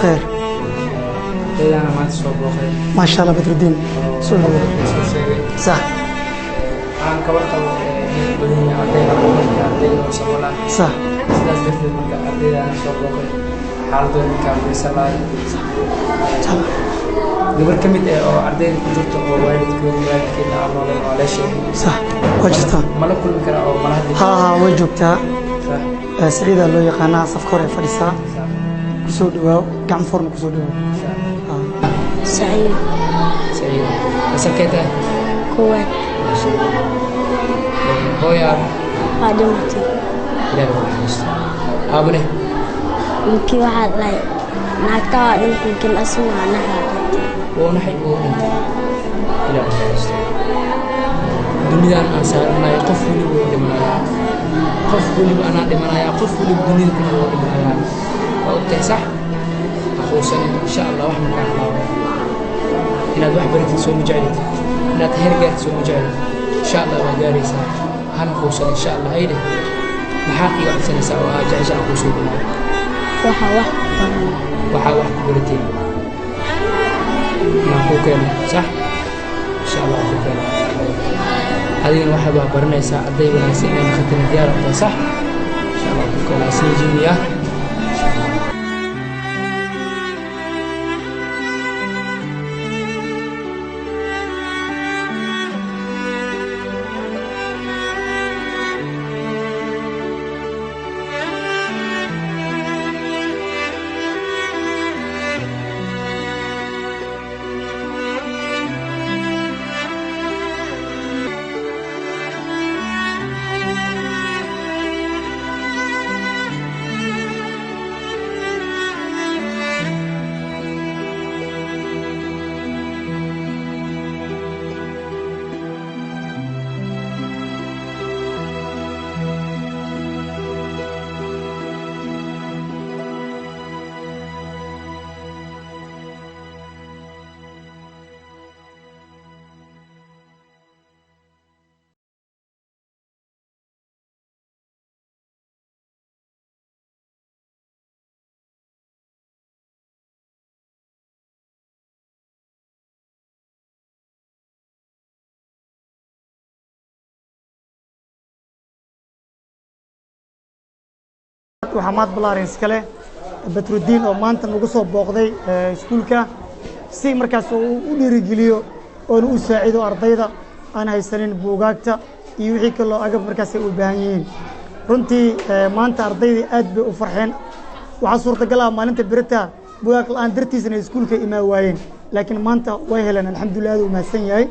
Khayr. Ardaydaana maanta soo booqday. Maasha Allah, Badrudiin, soo dhawow. Soo sheegay. Sax. Aan ka warqabo inay badan yihiin ardayda marka arday oo sabool ah. Sax. Sidaas darteed marka ardaydaana soo booqday, xaaladooda markaa wareysan lahay. Gabar ka mid ah oo ardayda ku jirta oo waalidkooda waalidkeedna aan nooleen waa la sheegay. Sax, waa jirtaa. Mala kulmi karaa oo mala hadli? Haa, way joogtaa. Sax. Siciidaa loo yaqaanaa, safka hore fadhisaa. Sax. Kusoo dhawaaw, gacan forna kusoo dhawaaw. Sax. Haa. Saciid. Saciida, fasalkee tahay? Koowaad. Maasha Allah. Hooyo aab? Waa dhimatay. Ilaahay u naxariisto. Aabane? Ninkii waxaa dhahay naagta waa dhintay, kan asuna waa naxaa dhintay. Wuu naxay, wuu dhintay. Ilaahay u naxariisto. Dunidan aan saaranahay qof weliba wuu dhimanayaa, qof weliba anaa dhimanayaa, qof weliba dunida kuna wuu dhimanayaa, waa ogtahay. Sax, ha quusanin, insha Allah wax makaa halaabaya. Inaad wax baratid soo ma jeclid? Inaad heer gaartid soo ma jeclid? Insha Allah waa gaaraysaa, hana quusan, insha Allah. Haydhe, maxaa iga codsanaysaa oo aa jecesha aan kuu soo geliyo? Waxa wax baran. Waxaa wax ku barateen inaan kuu keeno? Sax, insha Allah waan kuu keeno. Adigana waxaad wax baranaysaa, arday wanaagsan inay noqotina diyaar u tahay? Sax, insha Allah waan kuu keenaa. Sii jimiya, insha Allah. Waxaa maad ballaaran iskale Badrudiin oo maanta nagu soo booqday iskuulka si markaas uu u dhiirigeliyo oona u saacido ardayda aan haysanin buugaagta iyo wixii kaloo agab markaas ay u baahan yihiin. Runtii maanta ardaydii aad bay u farxeen. Waxaa suurtagal ah maalinta berita buugaag la'aan dartiisna ay iskuulka imaan waayeen, laakiin maanta way heleen, alxamdulillah, aad u mahadsan yahay.